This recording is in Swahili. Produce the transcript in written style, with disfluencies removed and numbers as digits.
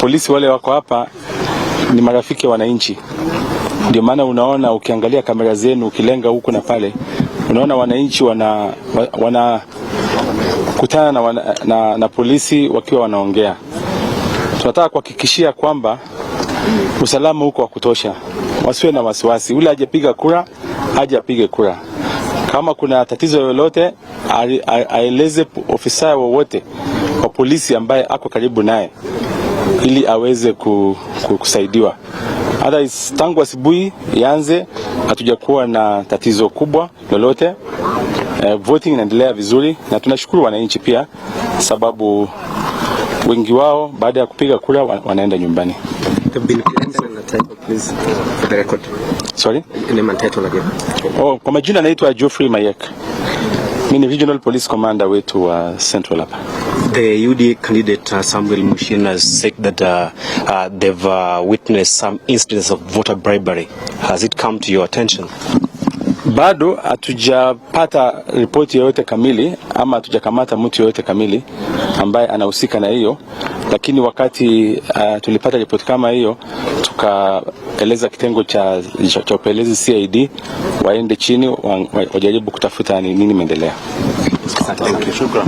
Polisi wale wako hapa ni marafiki wa wananchi, ndio maana unaona ukiangalia kamera zenu ukilenga huku na pale, unaona wananchi wana kutana na polisi wakiwa wanaongea. Tunataka kuhakikishia kwamba usalama huko wa kutosha, wasiwe na wasiwasi. Ule hajapiga kura aje apige kura. Kama kuna tatizo lolote aeleze ofisa wowote wa polisi ambaye ako karibu naye ili aweze kusaidiwa. Otherwise, tangu asubuhi ianze hatujakuwa na tatizo kubwa lolote. Voting inaendelea vizuri na tunashukuru wananchi pia, sababu wengi wao baada ya kupiga kura wanaenda nyumbani. Been name and title, please, for the record. Sorry? Name and title again. Oh, kwa majina naitwa Geoffrey Mayek. Mimi ni Regional Police Commander wetu wa Central hapa. The UDA candidate Samuel Muchina has said that they've witnessed some incidents of voter bribery. Has it come to your attention? Bado hatujapata ripoti yoyote kamili ama hatujakamata mtu yoyote kamili ambaye anahusika na hiyo, lakini wakati tulipata ripoti kama hiyo, tukaeleza kitengo cha upelelezi CID waende chini wajaribu kutafuta ni nini imeendelea. Thank you. Shukran.